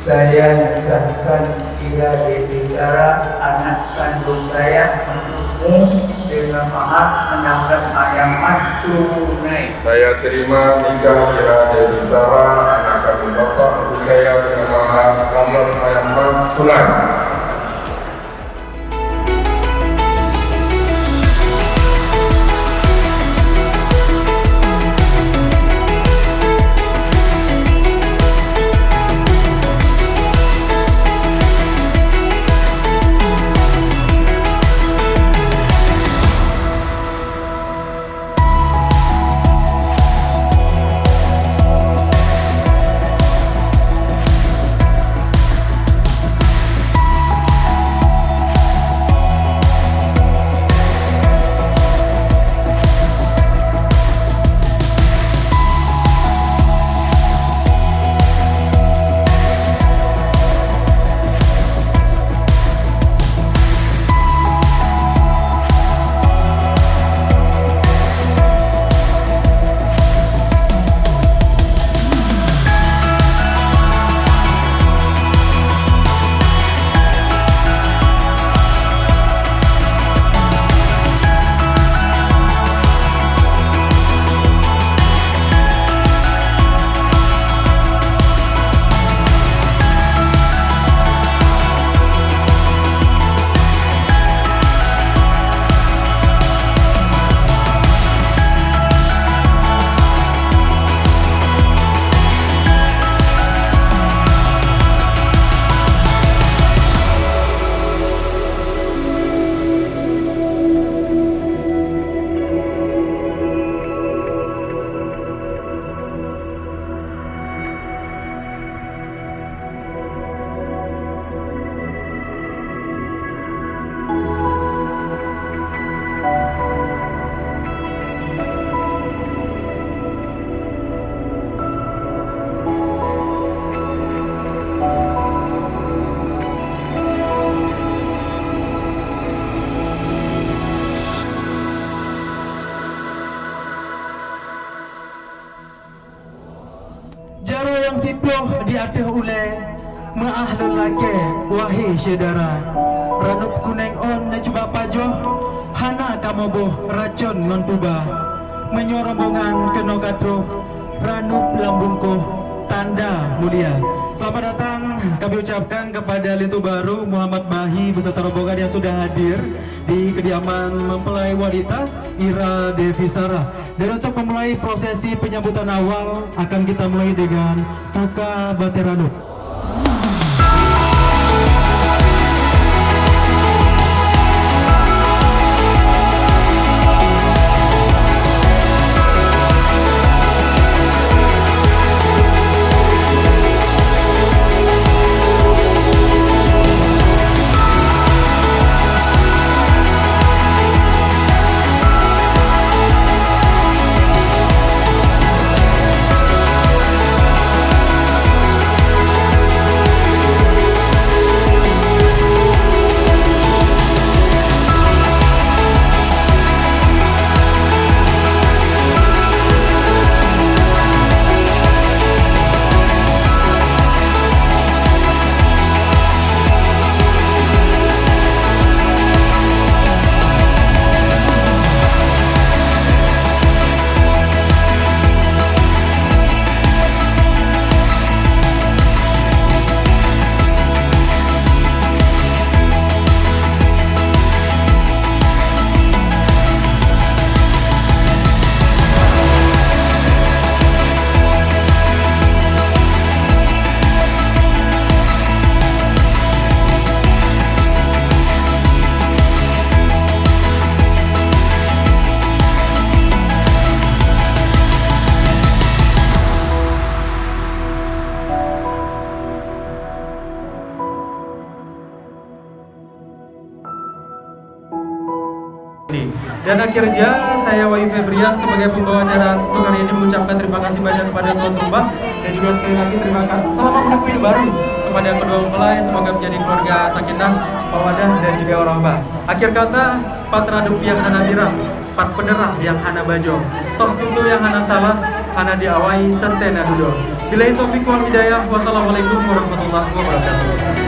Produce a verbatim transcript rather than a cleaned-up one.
Saya nikahkan Ira Devi Sara, anak kandung saya, untukmu dengan mahar enam belas ayam emas tunai. Saya terima nikah Ira Devi Sara, anak kandung Bapak, untuk saya dengan mahar enam belas ayam emas tunai. Jaroe nyang siploh di ateueh ulée, meuáh lôn lakée, wahé syedara. Ranub kunéng ôn neucuba pajoh, hana kamoe boh racon ngon tuba. Meunyoe rombongan keunoe ka troh, ranub lam bungkôh, tanda mulia. Selamat datang kami ucapkan kepada Linto Baru Muhammad Bahi beserta rombongan yang sudah hadir di kediaman mempelai wanita Ira Devi Sara. Dan untuk memulai prosesi penyambutan awal, akan kita mulai dengan tuka batée ranub. Dan akhirnya, saya Wahyu Febrian sebagai pembawa acara untuk hari ini mengucapkan terima kasih banyak kepada tuan rumah dan juga sekali lagi terima kasih selamat menempuh hidup baru kepada kedua mempelai, semoga menjadi keluarga sakinah, mawadah dan juga warahmah. Akhir kata, pat ranub nyang hana biram, pat peuneurah nyang hana bajoe, toh tutoe nyang hana salah, hana diawai teuntée na dudoe. Billahi taufiq wal hidayah. Wassalamualaikum warahmatullahi wabarakatuh.